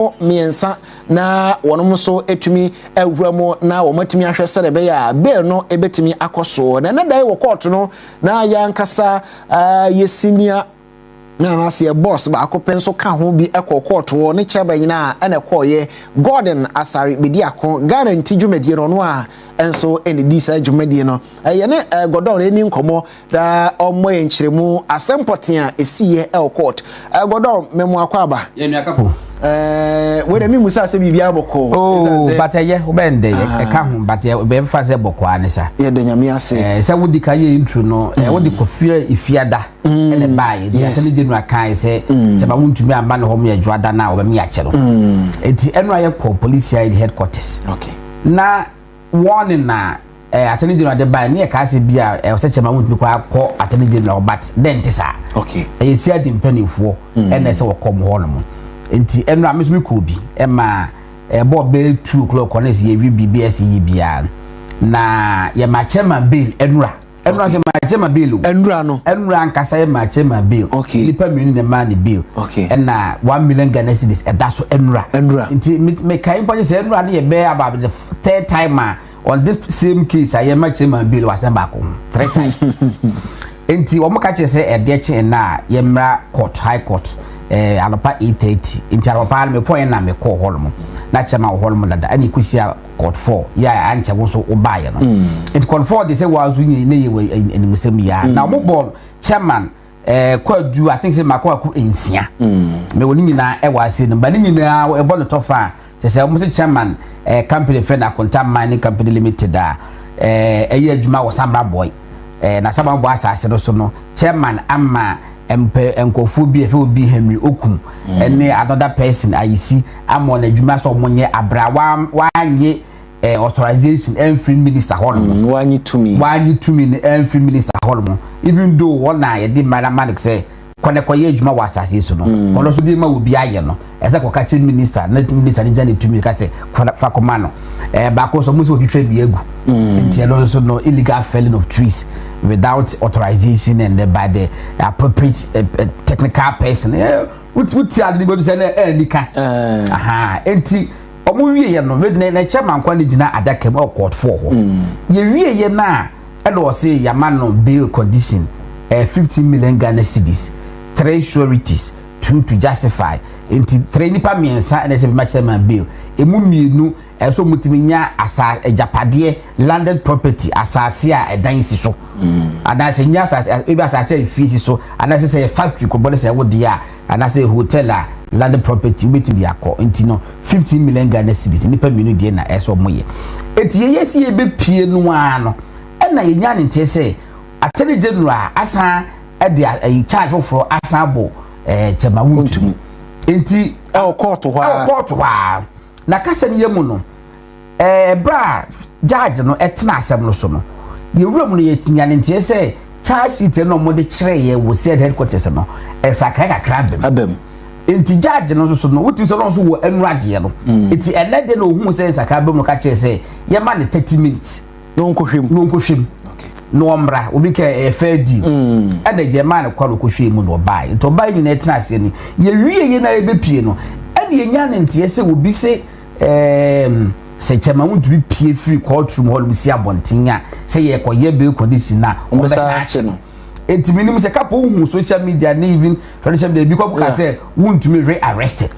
Mmiɛnsa na wɔn nso atumi awura mu na wɔn atumi ahwɛ sɛdeɛ ɛbɛyɛ a bail no ɛbɛtumi akɔ so. Na ɛnɛ da yi wɔ court no na yɛankasa yɛ senior na anaasɛ yɛ boss baako pɛ nso ka ho bi kɔ court hɔ ne chairman nyinaa ɛna ɛkɔɔyɛ Gordon Asare Bediako Ghana nti dwumadie no, ɔno a nso ɛna di saa dwumadie no. Ɛyɛ ne Gordon ɛni nkɔmmɔ na ɔmmɔ yɛn nkyerɛmu asɛm pɔten a ɛsiiɛ ɛwɔ court. Gordon, mɛmo akɔ aba. Yɛn kapo. Wei dɛ mi musa sɛ biribiara bɔkɔɔ. Oh, but ɛyɛ wobɛn dɛ ɛka ho, but bɛmfa sɛ bɔkɔɔ ne sa. Yɛda Nyame ase. Sɛ wodi ka yɛ intro no, wode kɔfie Efiada ɛna baayɛ de Attorney General kan sɛ kyɛba wontumi amma ne hɔ mo yɛ dwoada no a wɔbɛmi akyɛ no. Enti ɛno a yɛkɔ police CID headquarters na warning na Attorney General de baayɛ ne yɛ kaa sɛ bi a ɛwɔ sɛ kyɛma wontumi kɔ akɔ Attorney General, but dɛn nte saa. Ɛyɛ CID mpanimfoɔ ɛna ɛsɛ wɔkɔ mo hɔ nom. Nti ɛno a me nso mekɔ bi ɛma ɛbɔ bɛyɛ 2 o'clock ɔno ɛsɛ yɛwi biribi ɛsɛ yɛ biara na yɛma chairman bail ɛnura. Ɛnura sɛ ma chairman bail o. Ɛnura no. Ɛnura ankasa yɛ ma chairman bail. Nipa mmienu na ɛma ne bail. Ɛna 1 million Ghana cedis ɛda so ɛnura. Ɛnura. Nti mekae mpa sɛ ɛnura no yɛ bɛyɛ about the third time a on this same case a yɛma chairman bail wɔ asɛm baako ho three times. Nti wɔn ka kyerɛ sɛ ɛdeɛ kye ɛna a yɛmmra court, high court, anɔpa 8:30. Nti anɔpa no mekɔ yɛn na mekɔ hɔ nom na chairman wɔ hɔ nom dada, ɛna ekohyia court four yɛ a ankyɛ wo nso wobaayɛ no. Nti court four de sɛ wɔn nso nyɛ ne yɛ wɔ animsɛm yia na wɔn bɔ chairman kwadu, I think sɛ mako ako 6 mɛ wɔn nyinaa ɛwɔ ase no ba ne nyinaa ɛbɔ ne tɔfa a kyerɛ sɛ wɔn sɛ chairman company fɛ na Akonta Mining Company Limited a ɛyɛ adwuma wɔ Samreboi na Samreboi asase no so no, chairman ama mpɛ nkɔfoɔ bi ɛfɛ obi Henry Okum ɛne another person ayisi ama ɔno adwuma sɛ ɔmo nyɛ abra wanye authorization ɛnfiri minister hɔ nom. Wanye tumi. Wanye tumi no ɛnfiri minister hɔ nom, even though wɔn na yɛde mmara ma no sɛ kɔnɛ kɔyɛ adwuma wɔ asase yi so no, kɔnɔ so de ma obi ayɛ no, ɛsɛ kɔka kyerɛ minister na minister ne gya ne tumi ka sɛ fa kɔma no. Baako nso ɔmo sɛ otwitwa dua egu, nti ɛno nso no illegal felling of trees without authorization and by the appropriate technical person. Wuti ade ne bɛ sɛ ɛɛ ɛɛ nika nti ɔmo wie yɛ no wei na ɛkyɛ mankwa ne gyina adaka mu ɛwɔ court four hɔ. Yɛ wie yɛ na ɛna ɔse yama no bail condition 15 million Ghana cedis, three sureties, two to justify. Nti three nipa mmiɛnsa ɛna ɛsɛ bi ma chairman bail. Emu mmienu ɛsɛ ɔmo tumi nya asa agyapadeɛ, landed property, asase a ɛdan si so anaasɛ nya asase ebi, asase a efie si so, anaasɛ sɛ factory kò bɔ ne sɛ ɛwɔ deɛ a, anaasɛ hotel a landed property wobɛtumi de akɔ. Nti no 15 million Ghana cedis, nipa mmienu deɛ na ɛsɛ ɔmo yɛ. Eti yɛyɛ si yɛbɛpie no ara no, ɛna yɛnya ne nteɛ sɛ Attorney General asan ɛde ɛyi charge foforɔ asan bɔ Chairman Wontumi. Nti ɛwɔ court hɔ. Ɛwɔ court hɔ a na kasa no yɛ mu no, ɛbrɛ a judge no ɛtena asɛm no so no, yɛwura mu no, yɛnya ne nteɛ sɛ charge sheet no a wɔde kyerɛ yɛ wɔ CID headquarters no, ɛsakra kakra abam. Abam. Nti judge no nso so no, wotumi sɛ ɔno nso wɔ ɛnu adeɛ no. Nti ɛnɛ de na ohun sɛ nsakra abam no, ka kyerɛ sɛ yɛma ne 30 minutes na ɔnkɔhwɛ mu. Na ɔnkɔhwɛ mu na ɔmmra. Obi ka ɛyɛ fair deal, ɛna gye maa ne kɔ na ɔkɔhwɛ mu na ɔbaa. Nti ɔbaa nyinaa tena aseɛ ni yɛwie yɛ na yɛbɛpie no, ɛna yɛnya ne nteɛ sɛ obi sɛ sɛ Chairman Wontumi pie firi courtroom hɔ nom si abɔnten a sɛ yɛkɔyɛ bail condition na ɔbɛsa akye no. Eti mi nim sɛ kapo ohun social media ne even traditional media bi kɔ ka sɛ Wontumi re-arrested,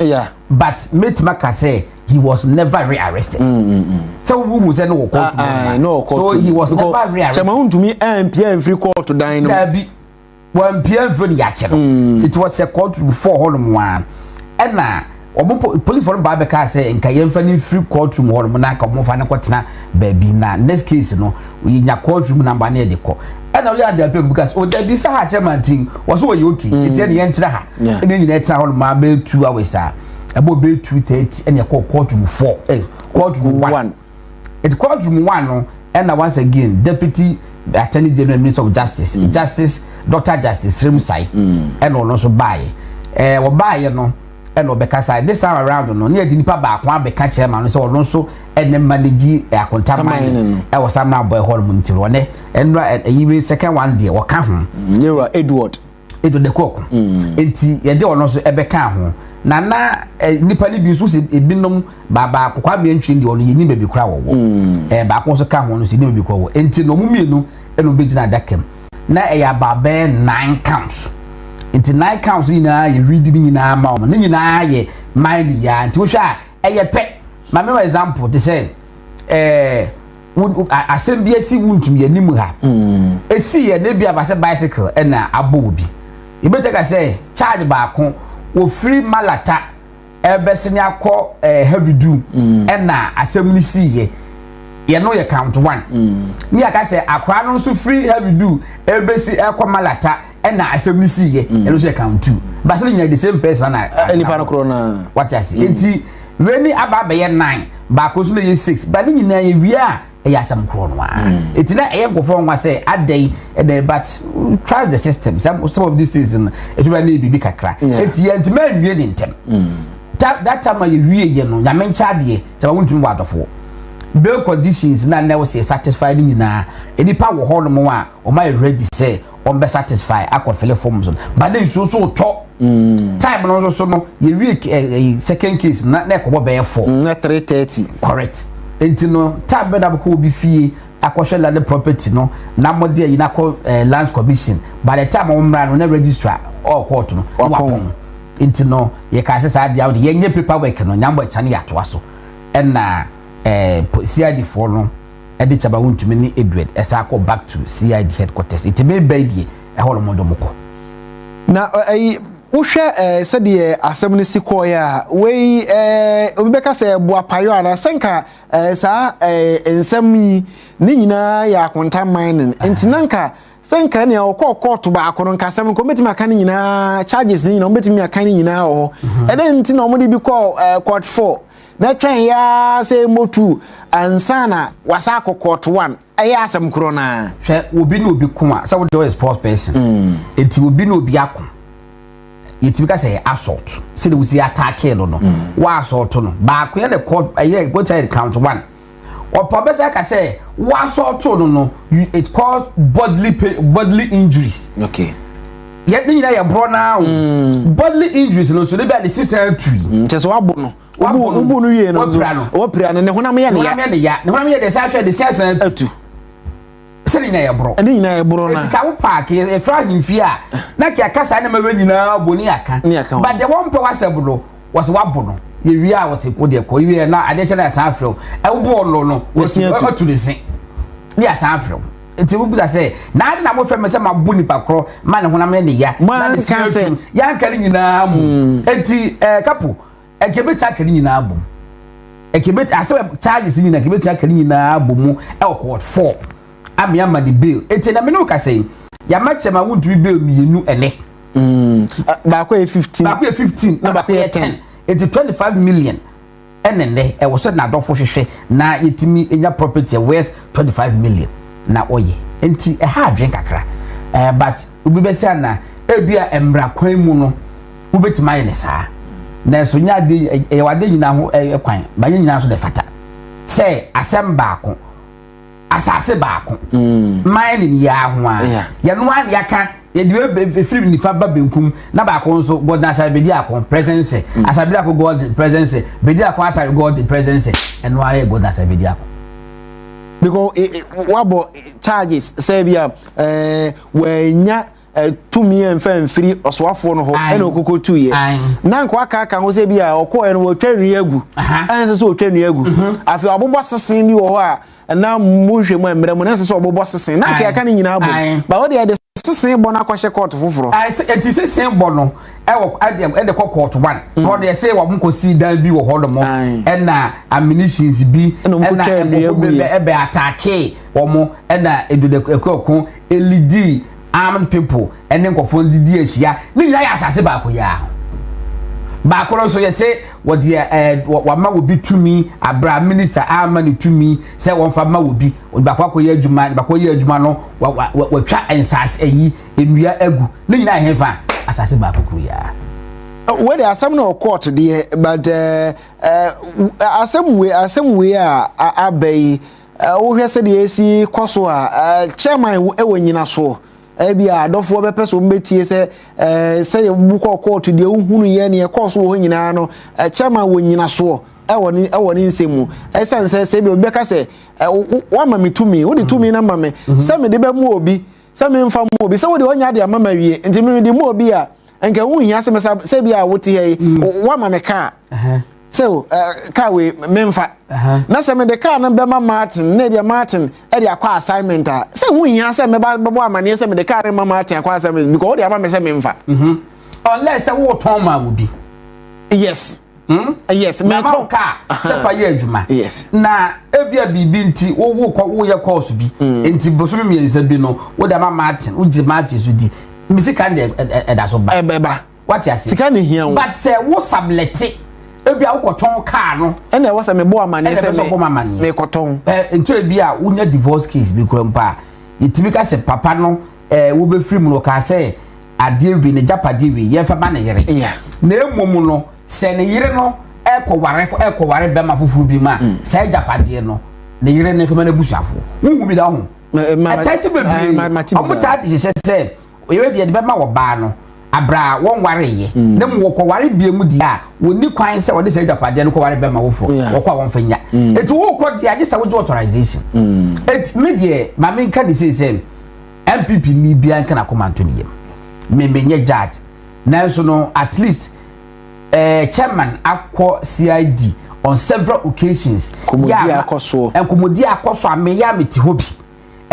but mɛtuma ka sɛ he was never re-arrested. Sɛ wohu sɛ ne wɔ court no, so he was never re-arrested. Chairman Wontumi ɛmpia mfiri court dan no. Dabi, wɔmpia mfiri no, yɛakyɛ no. It was a court four hɔ nom a ɛna ɔmo police fɔ no baa bɛka sɛ nka yɛmfa ne mfiri courtroom hɔ nom na nka ɔmo fa ne kɔtena baabi na next case no yɛnya courtroom number ne yɛde kɔ. Ɛna ɔyɛ ade apɛ bi ka sɛ o dabi sa ha chairman ti wɔso wɔyɛ okay, eti ɛna yɛntena ha. Ɛna nyinaa tena hɔ nom a bɛyɛ 2 hours a ɛbɔ bɛyɛ 2:30 ɛna yɛkɔ courtroom four, courtroom one. Eti courtroom one no, ɛna once again Deputy Attorney General, Minister of Justice, Justice Doctor Justice Srem-Sai, ɛna ɔno nso baayɛ. Ɔbaayɛ no ɛna ɔbɛkasa. This time around no, ne yɛde nipa baako abɛka chairman no sɛ ɔno nso ɛne manage Akonta Mining ɛwɔ Samreboi hɔ nom. Nti ɔne ɛnura ɛyi second one deɛ ɔka ho. Nyera Edward. Edward Ekuoko. Nti yɛde ɔno nso ɛbɛka ho. Na nipa no bi nso sɛ ebinom baako, Kwame Ntwi deɛ, ɔno yɛnim baabi kora wɔwɔ. Baako nso ka ho no nso, yɛnim baabi kora wɔwɔ. Nti na ɔmo mmienu ɛna ɔmo bɛgyina adaka mu na ɛyɛ about bɛyɛ nine counts. Nti nine counts nyinaa yɛ read ne nyinaa ma wɔn ne nyinaa yɛ mine yaa. Nti wohwɛ a, ɛyɛ pɛ. Maame wɔ example te sɛ asɛm bi esi Wuntum yɛ anim ha, esi yɛ ne bi aba sɛ bicycle ɛna abɔ obi. Ebɛtɛ ka sɛ charge baako ofiri Malata ɛbɛsini akɔ Heavy Du ɛna asɛm no si yɛ yɛno yɛ count one. Ne yɛ ka sɛ akwaraa no nso firi Heavy Du ɛbɛsi ɛkɔ Malata ɛna asɛm no si yɛ, ɛno nso yɛ count two. Basa no nyinaa the same person na nipa no korɔ na. Wate ase? Nti wei ni aba abɛyɛ nine, baako nso na yɛ six ba. Ne nyinaa yɛ wie a, ɛyɛ asɛm korɔ no a eti na ɛyɛ nkɔfɔ nwa sɛ adɛn ɛdɛn, but trust the system. Some of these things no, etu bɛ ne yɛ biribi kakra. Eti yɛn ntoma nwie ne ntɛm. That time a yɛ wie yɛ no, Nyame nkyɛn adeɛ sɛ wɔn ntumi wɔ adɔfoɔ bail conditions na na wɔsɛ satisfy ne nyinaa. Nipa wɔ hɔ nom a wɔn ayɛ ready sɛ wɔn bɛ satisfy akɔ fill forms no, but ne nsuo so tɔ. Time no nso so no, yɛwie ɛ ɛ second case na ɛkɔbɔ bɛyɛ 4. Na 3:30. Correct. Nti no time bɛ na bɛkɔ obi fie akɔhwɛ land property no na mo de ayi na akɔ Lands Commission, by the time wɔn mmra no na registrar ɔɔ court no na Wapɔn. Wapɔn. Nti no yɛka sɛ saa deɛ wɔde yɛnyɛ paper work no nyambɔ ɛkya ne yɛatoa so, ɛna CID foɔ no ɛde Chairman Wontumi ne Edward ɛsa akɔ back to CID headquarters. Nti mebɛn deɛ ɛhɔ nom de mo kɔ. Na ɛyi wohwɛ sɛdeɛ asɛm no si kɔɔeɛ a, wei obi bɛka sɛ boapayɔ anaa sɛ nka saa nsɛm yi ne nyinaa yɛ Akonta Mining. Nti na nka sɛ nka nea ɔkɔɔ court baako no, nka asɛm nka ɔbɛtumi aka ne nyinaa, charges ne nyinaa ɔbɛtumi aka ne nyinaa wɔ hɔ. Ɛdɛn nti na ɔmode bi kɔɔ court four na twɛn yaa sɛ motu ansa na wasa akɔ court one, ɛyɛ asɛm korɔ naa? Hwɛ, obi ne obi ko a, sɛ wode ɔyɛ sports person, eti obi ne obi ako, yɛtumi ka sɛ assault. Sɛde wosi attack no, wa assault no baako yɛ de court ɛyɛ go to count one. Ɔpɔ bɛsɛ aka sɛ wa assault no, it cause bodily pain, bodily injuries. Yɛ ne nyinaa yɛ borɔ naa o, bodily injuries no so de bi a ne sisan atui. Kyɛ sɛ wabo no. Wabo no. Wobu no wie no nso Wapira no. Wapira no, ne honam yɛ ne ne ya. Honam yɛ ne ya, ne honam yɛ de sɛ ahwɛ de sisan atu. Sɛ ne nyinaa yɛ borɔ. Ɛne nyinaa yɛ borɔ Eti naa. ka wo park efra ahemfie a na kí aka saa nneɛma bɛ nyinaa bɔ ne aka. Ne aka ho. But deɛ wɔn mpɛ wasɛm no, wɔsi wabo no, yɛwie a wɔsi ko deɛ kɔ yɛwie na adeɛ kyɛ na yɛsan afrɛ wo, ɛwobɔ no, wɔsi Wɔsi atu. ɔtu ne se ne yɛsan afrɛ wo. Nti wo bisa sɛ na ade na mo fɛ mi sɛ ma bu nipa korɔ ma ne honam yɛ ne ya Mo na ne se anka sɛ- atu, yanka ne nyinaa mu. Eti kapo ɛkɛ bɛ aka ne nyinaa bom, ɛkɛ bɛ asɛ charges nyinaa ɛkɛ bɛ aka ne nyinaa bom mu ɛwɔ court four ami ama ne bail. Eti na mi n'o kasa yi, yamma Chairman Wontumi bail mmienu ɛnɛ. Baako yɛ 15. Baako yɛ 15 na baako yɛ 10. Eti 25 million ɛnɛ nɛ ɛwɔ sɛ n'adɔfo hwehwɛ na yɛtumi enya property worth 25 million na ɔyɛ. Nti ɛha adwene kakra but obi bɛsɛ ana ebi a mmara kwan mu no wobɛtumi ayɛ ne saa, nanso nyɛ ade ɛyɛ wade nyinaa ho ɛyɛ kwan ba nyɛ nyinaa nso de fata sɛ asɛm baako, asase baako, mining yɛ ho a yɛno a yɛaka yɛde efiri nifa ba benkum na baako nso Gordon Asare Bediako presence, Asare Bediako Gordon presence, Bediako Asare Gordon presence, ɛno ara yɛ Gordon Asare Bediako. Because wabɔ charges sɛ bi a wɔanya tumi a mfa mfiri ɔsoafoɔ no hɔ ɛna ɔkoko tuyɛ na nka waka aka ho sɛ bi a ɔkɔɛ no wɔtwa nnua agu, ɛnsɛ sɛ ɔtwa nnua agu. Afei ɔbobɔ sesen bi wɔ hɔ a na mu hwɛ mu a mmerɛ mu na ɛnsɛ sɛ ɔbobɔ sesen na nka yɛka ne nyinaa bom ba wɔde yɛde sesen bɔ no akɔhyɛ court foforɔ. Eti sesen bɔ no ɛwɔ ɛde kɔ court one hɔ de ɛsɛ wɔn kɔ si dan bi wɔ hɔ nom ɛna ammunitions bi ɛna wɔn ɛna kɔtwa nnua nkurɔfoɔ gu bi yɛ. ɛbɛ attack wɔn ɛna Edward Ekuoko elidi armed people ɛne nkurɔfoɔ didi ahyia. Ne nyinaa yɛ asase baako yi a baako no nso yɛ sɛ wɔde wama obi tumi abira minister ama ne tumi sɛ wɔnfa ma obi baako akɔyɛ adwuma, baako yɛ adwuma no wa wa wa watwa nsaase ayi nnua agu. Ne nyinaa yɛ hefa asase baako kuro yi a. Wei de asɛm no wɔ court deɛ, but asɛm wei a aba yi, wohwɛ sɛdeɛ esi kɔ so a, chairman ɛwɔ nyinasoɔ. Ebi a adɔfoɔ bɛpɛ so wɔbɛtie sɛ sɛdeɛ wokɔ kɔɔto deɛ wohunu yɛ neɛ ɛkɔɔ so wɔ hɔ nyinaa no, chairman wɔ nyinasoɔ ɛwɔ ne nsɛm mu, ɛsiane sɛ ebi obi bɛka sɛ wama me tumi, wode tumi no ma me sɛ mede bɛmu obi, sɛ memfa mu obi, sɛ wode ɔnya de ama ma wie, nti mede mu obi a nka ho hia sɛ mesa sɛ bi a wote ha yi, wama me kaa sɛ kaa wei memfa, na sɛ mede kaa no bɛma Martin na ebia Martin ɛde akɔ assignment a, sɛ ho hia sɛ mɛba bɛbɔ amanneɛ sɛ mede kaa no ma Martin akɔ assignment, because wode ama me sɛ memfa. Unless sɛ wotɔn ma obi. Yes. Na ma wo kaa sɛ fa yɛ adwuma. Na ebia biribi nti wowo kɔ woyɛ course bi, nti bosome 3 bi no wode ama Martin, wogye Martin so di me sika no deɛ, ɛda so ba. Ɛbɛba. Wate ase? Sika ne hia wo. But sɛ wo sublet, ebi a wokɔtɔn kaa no, ɛna ɛwɔ sɛ mebɔ amanneɛ ɛna sɛ ɛbɛ sɛ ɔbɔ ma amanneɛ. Mekɔtɔn. Nti ebi a wonya divorce case bi kura mpo a, yɛtumi ka sɛ papa no wobɛfiri mu no, ɔkaa sɛ adeɛ wi ne gyapadeɛ wi yɛmfa ma ne yere. Na emom no, sɛ ne yere no ɛkɔware bɛrima foforɔ bi mu a, saa gyapadeɛ no ne yere no mfama n'abusuafoɔ. Wohu bi da ho? Ɛtae sɛ bebree ɔmo taa de hyehyɛ sɛ yɛbɛ deɛ de bɛma wɔ baa no abra wɔn ware yɛ, na mu wɔkɔware bie mu deɛ a, wɔni kwan sɛ wɔde sɛ agyapadeɛ no kɔware bɛrima foforɔ. Wɔkɔ a wɔmfa nya, eti wɔkɔ deɛ agye sɛ wogye authorization. Eti me deɛ, maame nka ne sei sɛ NPP ni bia nka n'akoma nto ne yam. Me menyɛ judge, nanso no at least chairman akɔ CID on several occasions. Nkɔmmɔdi Yɛ a akɔ soɔ. Nkɔmmɔdi akɔ so a meyɛ a mete hɔ bi,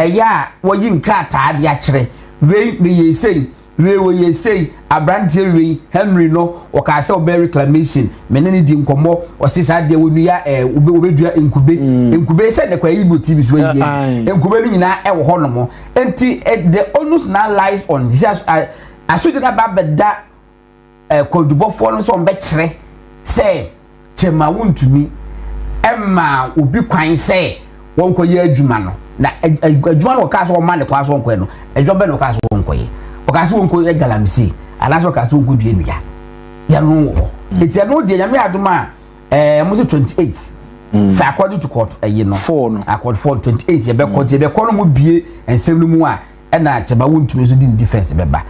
ɛyɛ a wɔyi nkrataa de akyerɛ wei, meyɛ sei, wei wɔyɛ sei. Aberanteɛ wei Henry no, ɔkaa sɛ ɔbɛyɛ reclamation. Me ne ne di nkɔmmɔ, ɔse saa deɛ wɔnua wɔbɛdua nkube. Nkube sɛ ne kɔ ayi bi wɔ TV so ayi. Aye. Nkube no nyinaa ɛwɔ hɔ nom, nti the onus now lies on sɛ asogye no aba abɛda kwadubɔfoɔ no sɛ ɔmbɛkyerɛ sɛ Chairman Wontumi ɛma obi kwan sɛ wɔnkɔyɛ adwuma no, na adwuma no wɔkaa sɛ wɔma ne kwan sɛ wɔnkɔyɛ no, adwuma bɛ na wɔkaa sɛ wɔnkɔyɛ? Wɔkaa sɛ wɔnkɔyɛ galamsey anaasɛ wɔkaa sɛ wɔnkɔdua nnua? Yɛno wɔ hɔ. Eti ɛno deɛ, Nyame adom a, mo sɛ 28 fɛ according to court ɛyi no. Four no. Accord 4 28 yɛbɛkɔ, nti yɛbɛkɔ no mu bie nsɛm no mu a, ɛna Chairman Wontumi nso di ne defence bɛba.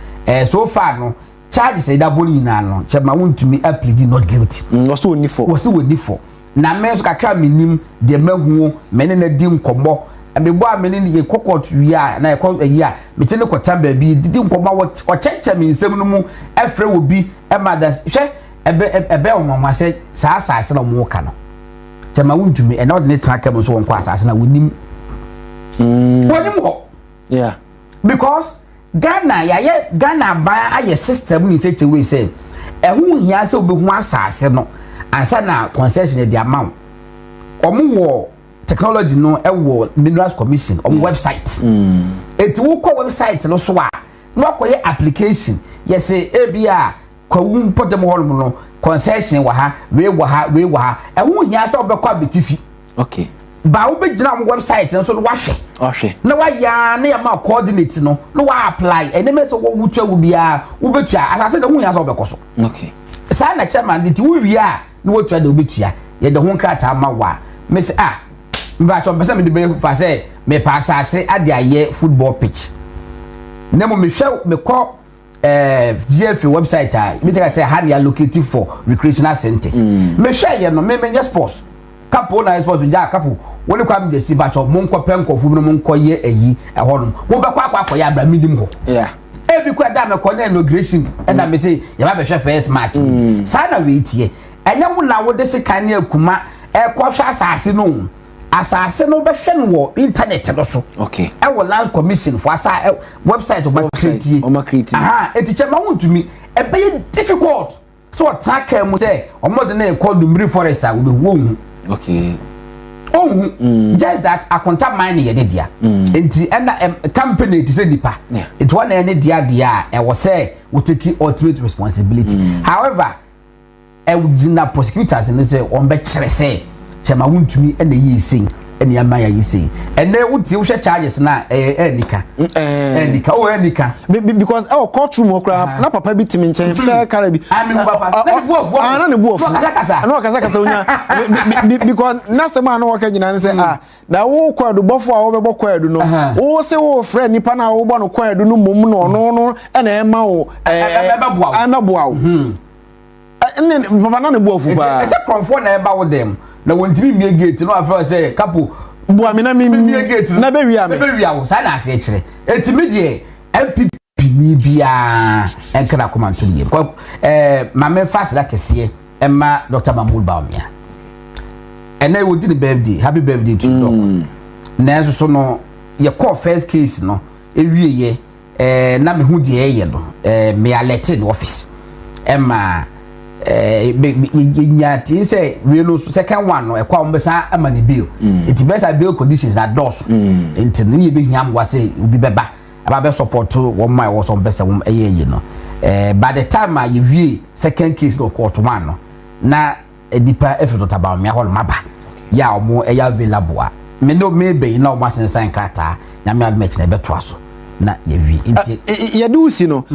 So far no, charges a yɛda bɔ no nyinaa no, Chairman Wontumi aplead not guilty. Ɔsɛ ɔni fɔ. Wɔsi wɔ ni fɔ. Na me nso kakra mi nim deɛ mahu, me ne na di nkɔmmɔ, mebɔ a me ne ne yɛkɔ court wie a, na yɛkɔ ayi a, mete ne kɔta baabi didi nkɔmmɔ a ɔkyɛkyɛ me nsɛm no mu, ɛfrɛ wɔ bi ɛma da hwɛ ɛbɛ ɔnwanwa sɛ saa asase na ɔmo ka no, Chairman Wontumi ɛna ɔde ne tena kɛm nso wɔn kɔ asase na wɔnim wɔnim hɔ. Because Ghana yɛayɛ, Ghana aban ayɛ system in such a way sɛ ɛho hia sɛ wobɛhu asase no ansa na concession de ama wo. Ɔmo wɔ technology no ɛwɔ Minerals Commission ɔmo website, eti wokɔ website no so a, na wakɔyɛ application. Yɛsɛ ebi a Kwawu mpɔtam hɔnom no, concession wɔ ha, wei wɔ ha, wei wɔ ha. Ɛho hia sɛ wobɛkɔ Abetifi ba, wobɛgyina ɔmo website no so no wahwɛ ɔhwɛ na wayɛ a na yɛma coordinate no na wa apply. Ɛnɛmɛ sɛ wɔwotua wo biara wobɛtua asase na ho hia sɛ wobɛkɔ so. Saa na chairman de ti wowie a na wotua de wobɛtua, yɛde ho nkrataa ma wo a mese ah, mbakyɛ mpɛ sɛ mede bɛyɛ fa sɛ mepɛ asase ade ayɛ football pitch, na mmom mehwɛ mekɔ GFA website a ebi tɛ sɛ ha ne allocate for recreational centers. Mehwɛ yɛ no, me menyɛ sports kapo na sports gya kapo wɔne kɔ amegye si bakyɛ mo nkɔ pɛ nkɔfo bi no, mo nkɔ yɛ ayi ɛhɔ nom, mo bɛkɔ akɔyɛ abira mi nim hɔ. Ebi kɔ ɛda mɛkɔ na inauguration ɛna mɛ sɛ yɛba bɛhwɛ first match. Saa na wei teɛ. Ɛnyɛ wo na wode sika ne akuma ɛkɔhwɛ asase no. Asase no bɛhwɛ no wɔ internet no so. Ɛwɔ Land Commission fo asa website ɔma create. Ɔma create. Aha, eti Chairman Wontumi ɛbɛyɛ difficult sɛ ɔtena kaa mu sɛ ɔmo de ne kɔ Dumri forest a wɔbɛhu wɔnhu. Ɔnhu. Just that Akonta Mine yɛ ne dea, nti ɛna company ti sɛ nipa nti wɔn na ɛne dea deɛ a ɛwɔ sɛ wɔ take ultimate responsibility. However, ɛgyina prosecutors ne sɛ wɔn bɛkyerɛ sɛ Chairman Wontumi ɛna yie sen. Ɛne ama yɛayi sei. Ɛnɛ wotie, wohwɛ charges no a, ɛyɛ ɛnika ɛnika o, ɛnika. Because ɛwɔ court room hɔ koraa na papa bi te me nkyɛn, fair colour bi. Ah, mehu papa. Na ne bu afu. Ah, na ne bu afu. Na ɔkasakasa. Na ɔkasakasa onya because n'asɛm a na wɔka nyinaa ne sɛ, ah, na wo kwaadu bɔfo a wɔbɛbɔ kwaadu no, wo se wo frɛ nipa na wobɔ no kwaadu no mmom na ɔno no ɛna ɛma wo ɛbɛboa wo. Ɛbɛboa wo. Ɛne papa na ne bu afu paa. Ɛsɛ kurɔfoɔ na ɛba wo dɛm na wɔntumi mmie gate no, afɛ sɛ kapo boa me na mi mmie gate no na bɛwia me. Bɛwia wo saa na aseɛ kyerɛ. Eti mi deɛ, NPP ni biara ɛnkra kɔma nto ne yam kɔ. Maame fa aseda kɛseɛ ɛma Dr Mahmood Bawumia. Ɛnɛ wɔdi ne birthday, happy birthday to you, Doc. Nanso so no, yɛkɔɔ first case no ewie yɛ na mehu deɛ ɛyɛ no, me alert ne office ɛma yɛnya te sɛ wei no so, second one no ɛkɔ a wɔbɛsan ama ne bail. Nti bɛyɛ sɛ bail conditions na dɔɔso, nti no ne yɛbɛhia mmoa sɛ obi bɛba aba bɛ support wɔn a ɛwɔ sɛ wɔn pɛ sɛ wɔn ɛyɛ yie no. By the time a yɛwie second case no, court one no, na nipa efi Dr Bawumia hɔ nom aba yɛ a wɔn ɛyɛ available a me ne me bɛyi na wɔn asensan krataa. Nyame adum akyi na ɛbɛtoa so na yɛwie, nti Yɛde wo si no,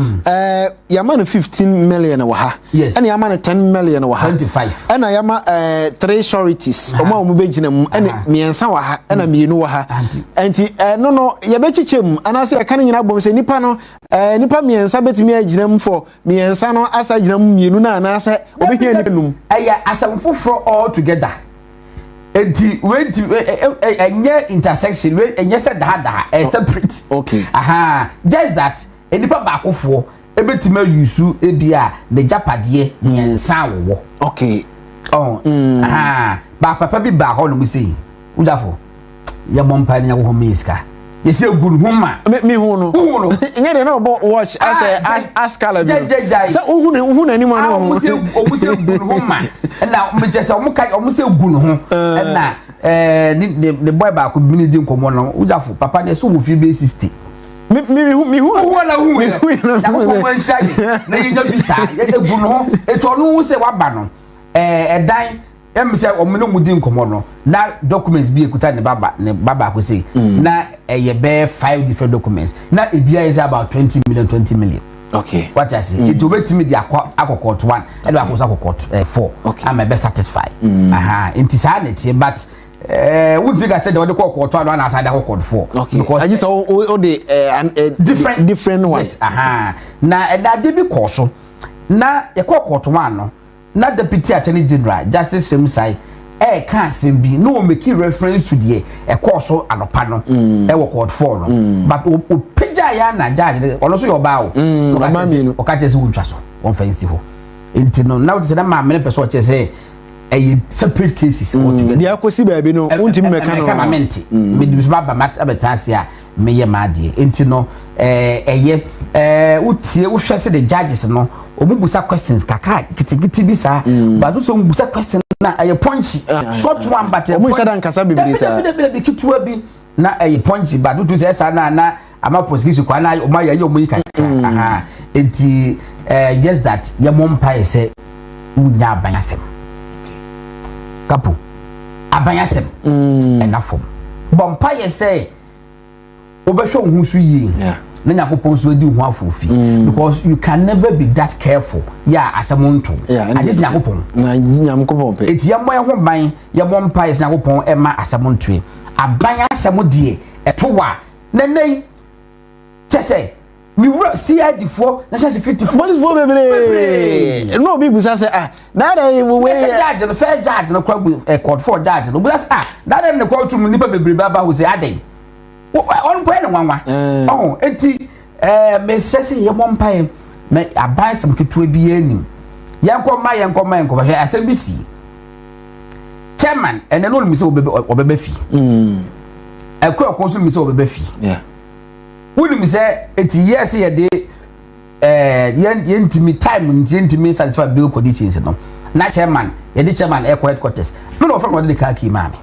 yɛama no 15 million wɔ ha. Yes. Ɛna yɛama no 10 million wɔ ha. 25. Ɛna yɛama three sureties, ɔmo a ɔmo bɛgyina mu, ɛna mmiɛnsa wɔ ha, ɛna mmienu wɔ ha. Anti. Nti ɛno no yɛbɛkyekyɛ mu anaasɛ yɛka no nyinaa bom sɛ nipa no, nipa mmiɛnsa bɛtumi agyina mu for mmiɛnsa no, asa gyina mu mmienu no, anaasɛ obɛhia nipa num? Ɛyɛ asɛm foforɔ all together, nti wei nti ɛnyɛ intersection wei, ɛnyɛ sɛ daadaa, ɛyɛ separate. Aha, just that nipa baakofoɔ ebetumi ayusu ebi a ne gyapadeɛ mmiɛnsa a wɔwɔ. Ɔn aha, baapapa bi baa hɔ nom sɛ wogyafo yɛbɔ mpa ne Nyankopɔn meyɛ sika yɛsɛ egu ne ho ma. Me hu no. Wohu no? Nyɛ deɛ na ɔbɔ watch asɛ Ah, ash colour bi no. gya, gya, gya. Sɛ wohu ne, wohu n'anim a, Ah, na ɔmo ɔho sɛ ɔmo sɛ gu ne ho ma, ɛna ɔmo kyɛ sɛ ɔmo ka ɔmo sɛ gu ne ho, ɛna ne boy baako bi ne di nkɔmɔ no, wogyafo papa ne so wɔ fie bɛyɛ 60. Me hu. Owó na hu Me yɛ hu yɛ na Nyankopɔn mehu. wɔn nhyira yɛ na yɛnya bi saa yɛ gu ne ho, etu ɔno ho sɛ waba no ɛdan ɛmu sɛ ɔmo ne mu di nkɔmɔ no, na documents bi ekuta ne ba baako se na ɛyɛ bɛyɛ five different documents, na ebi ayɛ sɛ about 20 million, 20 million. Wate ase? Nti obetumi de akɔ court one, ɛde akɔ so akɔ court four ama ɛbɛ satisfy. Aha, nti saa na ɛteɛ, but wunti ka sɛ deɛ ɔde kɔ court one ana asan de akɔ court four. Okay, agye sɛ wo de Different. Different one. Yes, aha, na ɛda ade bi kɔɔ so na yɛkɔ court one no, na Deputy Attorney General Justice Srem-Sai ɛɛka asɛm bi na wɔn make reference to deɛ ɛkɔɔ so anɔpa no ɛwɔ court four no, but o pagya yɛ ana judge no, ɔno nso yɛ ɔbaa o. Ɔka ɔbaa mmienu. Ɔka kyerɛ sɛ wɔntwa so, wɔmfa nsi hɔ. Nti no na wɔte sɛ na maame no pɛ sɛ ɔkyerɛ sɛ ɛyɛ separate cases altogether. Deɛ akɔsi baabi no, wontumi mɛka no. Ɛmɛka ma mente mede so aba ma abɛtena ase a meyɛ m'adeɛ. Nti no ɛyɛ wotie, wohwɛ sɛ the judges no, ɔmu busa questions kakra ketekete bi saa, but wosɛ ɔmu busa question na ɛyɛ punchy, short one, but ɛyɛ Ɔmo nhyɛ da nkasa bebree saa. Dabi, dabi, dabi, ketewa bi na ɛyɛ punchy, but wotu sɛ ɛsaa na ama prosecution kwan na ɔmo ayɛ ɔmo yi kakra. Aha, nti just that yɛmɔ mpaeɛ sɛ wonya aban asɛm kapo, aban asɛm ɛna fam, bɔ mpaeɛ sɛ wobɛhwɛ wo ho so yie na Nyankopɔn nso adi wo ho afoofi, because you can never be that careful yɛ a asɛm nto agye sɛ Nyankopɔn. Na Nyankopɔn pɛ. Eti yɛmmɔ yɛn ho ban, yɛmmɔ mpaeɛ sɛ Nyankopɔn ɛma asɛm ntoe. Aban asɛm deɛ, ɛto wa na nne yi kyɛ sɛ mewura CID foɔ, National Security foɔ. Polisifoɔ bebree na obi busa sɛ, ah, na yi wo wei. Ɛsɛ judge no, first judge no kora bu court four judge no obusa sɛ, ah, na de ne court room nipa bebree ba ba hɔ sɛ adan ɔno pɛ ne nwanwa. Ɔho eti mesɛ sɛ yɛbɔ mpaeɛ mɛ aban sɛm ketewa bi anim, yɛnkɔ ma yɛnkɔ ma yɛnkɔ hwɛ asɛm bi si chairman ɛnɛ no, onim sɛ ɔbɛbɛ fi ɛkɔ ɛkɔ nso nim sɛ ɔbɛbɛ fi. Wonim sɛ eti yɛ sɛ yɛde yɛn yɛntumi time nti yɛntumi satisfy bail conditions no, na chairman, yɛde chairman ɛkɔ headquarters no, na ɔfrɛ no, ɔde ne car key maa me,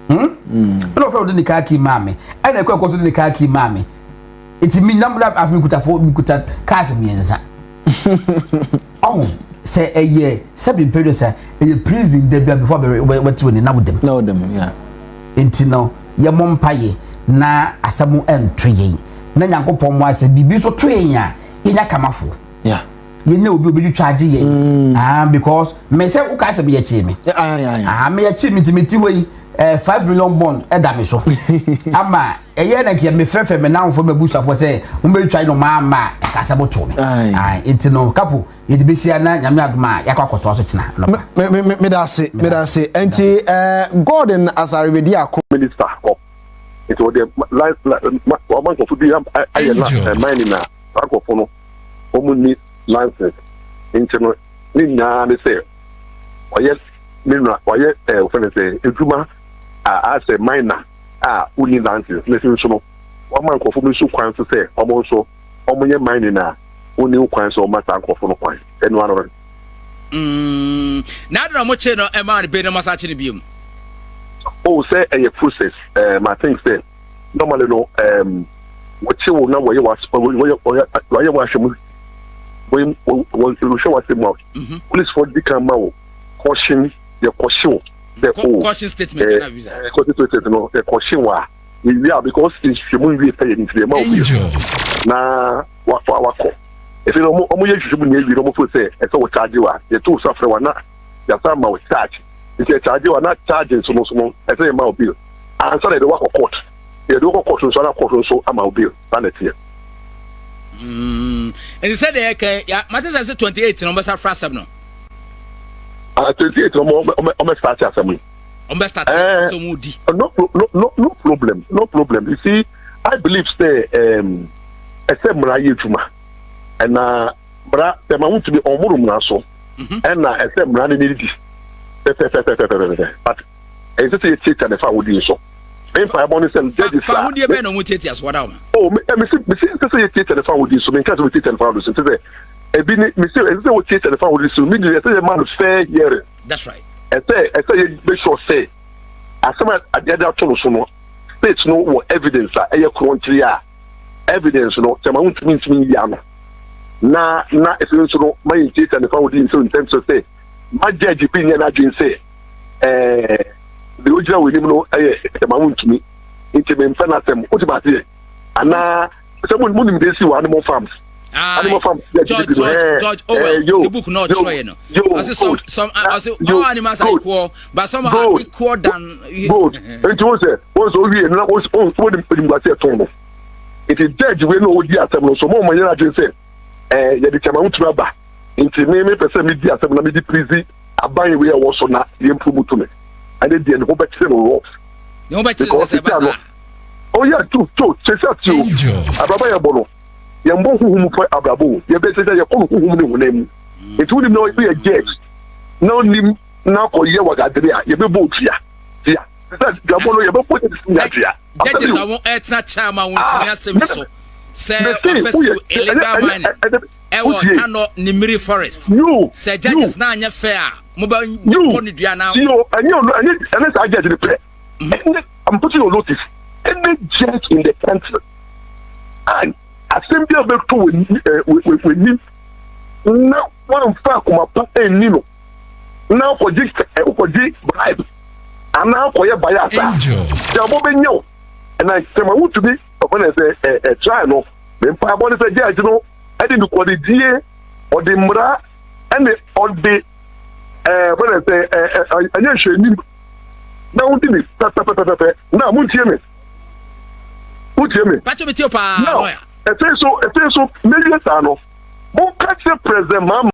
Ɛna ɔfrɛ no, ɔde ne car key maa me, ɛna ɛkɔ so de ne car key maa me. Eti mi nam na afei mi kuta fo, mi kuta cars mmiɛnsa ɔho. Sɛ ɛyɛ sɛbi mpɛ dɛ sɛ ɛyɛ prison da bia before bɛ bɛte wɔ ni na wodam. Na wodam yeah. Nti no yɛ mo mpa yɛ na asɛm ɛnto yɛn na Nyankopɔn mo asɛ biribi nso to yɛn a yɛnya kamafoɔ. Yeah. Yɛnya obi obi twitwa agye yɛn. Mm. Ah because me sɛ woka sɛ meyɛ kyee me. Ah meyɛ kyee me nti mete hɔ yi eh, 5 million bond ɛda me so. Ama ɛyɛ na nka mefrɛfrɛ me namfo m'abusuafoɔ sɛ mommɛtwa no maa ma ɛka sɛ moto me. Nti no kapo yɛde bɛsia na Nyame adom a yɛakɔ akɔtoa so kyena anɔpa. Meda ase, meda ase. Nti eh, Gordon Asare Bediako. Minister hɔ nti wɔde wɔama nkurɔfo bi ayɛ mining na saa nkurɔfo no wɔn nni license nti no ne nyinaa ne sɛ ɔyɛ ne nua ɔyɛ ɛɛ wɔfɛ no sɛ edwuma a asɛ miner a wonni license ne nso no wɔama nkurɔfo bi nso kwan so sɛ wɔn nso wɔn yɛ mining a wonni kwan sɛ wɔma saa nkurɔfo no kwan ɛno ano no. Na adi na ɔmo kye no ɛmaa no bɛ na ɔmo asa akye no bio mu. Oh, sɛ ɛyɛ process. I think sɛ normally no wɔkye wo na wɔyɛ wɔyɛ wɔyɛ wɔahwɛ mu wɔyɛ wɔhwɛ w'asɛm mu a policefoɔ di kan ma wo caution, yɛ caution wo sɛ o caution statement na visa caution statement no yɛ caution wo a yɛwie a because nhwehwɛmu nwie pɛ yɛ nti yɛ ma wo bi na wafa wakɔ. Efi no ɔmo yɛ nhwehwɛmu nyɛ wie na ɔmo fo sɛ ɛsɛ wɔ charge wa yɛto so afrɛ wa na yasa ma wo charge nti yɛ charge wa na charge nso no so no ɛsɛ yɛ ma wo bail ansa na yɛde wakɔ court. Yɛde wakɔ court nso ana court nso ama wo bail saa na ɛteɛ. Nti sɛ deɛ yɛka ya mate sɛ 28 na ɔmbɛsa fra asɛm no. Ah, 28 na ɔmo start asɛm yi. Ɔmbɛ start sɛ ɔmo di. No, no, no, no problem, no problem. You see, I believe sɛ ɛsɛ mmara yɛ adwuma ɛna mmara tɛma wotumi ɔmoro mmara so ɛna ɛsɛ mmara no ne di pɛpɛpɛpɛpɛpɛ, but ɛyɛ sɛ yɛtiatia ne fa awodie so. Memfa ɛbɔ ne sɛ judges fa ahodie bɛn na ɔmo tiatia so wada ɔma? Oh, me mesi mesi sɛ yɛtiatia ne fa awodie so. Menka sɛ wɔtiatia ne fa awodie so nti sɛ ebi ne mesi ɛsɛ sɛ wɔtiatia ne fa awodie so mi ɛsɛ yɛ ma no fair hearing. That's right. Ɛsɛ yɛ make sure sɛ asɛm a adeɛ de ato no so no, state no wɔ evidence a ɛyɛ korɔnkyere a evidence no sɛ ma wontumi ntumi nyi ano na efi nso no ma yɛn tiatia ne fa awodie nso ntɛm so sɛ ma judge bi nyɛ n'adwene sɛ deɛ ogyina wɔ anim no ɛyɛ sɛ ma wontumi nti mempɛ n'asɛm. Wote aseɛ anaa sɛ mo nim de si wɔ animal farms, animal farms? George George George Orwell the book na ɔtwerɛ yɛ no, ɔsi some ɔsi all animals are equal but some are equal than. Good. Nti wo sɛ owie na wo wo de nimguase ɛtɔn no nti judge wei na ɔdi asɛm no so mo mo nyɛ adwene sɛ yɛde kyɛn ma wotumi aba nti me pɛ sɛ me di asɛm na me di prisi aban wei a ɛwɔ so na yɛn promote me ɛne deɛ ne ho bɛkyerɛ no rough. Ne ho bɛkyerɛ sɛ ɛba saa. Oh yeah, to to sese ati o abrabɔ yɛ bɔ no yɛn bɔ huhum fɛ abrabɔ o yɛ bɛ sese yɛ kɔ no huhum ne honam mu nti wonim na ɔyɛ judge na onim na akɔ yɛ wagadere a yɛ bɛ bɔ otua tia sɛ duabɔ no yɛ bɛ bɔ judges nya tua. Judges a wɔn ɛtena chairman wɔn ntumi asɛm so sɛ ɔpɛ sɛ illegal mining ɛwɔ Tano Nimiri Forest sɛ judges na anyɛ fair a mo bɛ bɔ ne dua na. Yo, ɛnyɛ ɔno, ɛnyɛ saa judge ne pɛ. Ɛnyɛ, I'm putting on notice any judge in the country and asɛm bi a bɛtɔ w'anim na wɔamfa akoma pa ɛnni no na wokɔgye bribe anaa wokɔyɛ bias a sɛ ɔbɔ bɛnya wo ɛna sɛ ma wotumi ɔfɛ ne sɛ ɛ try no. Mempaebɔ ne sɛ judge no ɛde nokɔredie ɔde mmara ɛne ɔde fɛ ne sɛ ɛ ɛnyɛ nhwɛnim na wodi ne pɛpɛpɛpɛpɛ na montie me, wotie me. Pàtó mi tí o paa. Now lawyer. Ɛfei so mewie saa no monka kyerɛ President Mahama.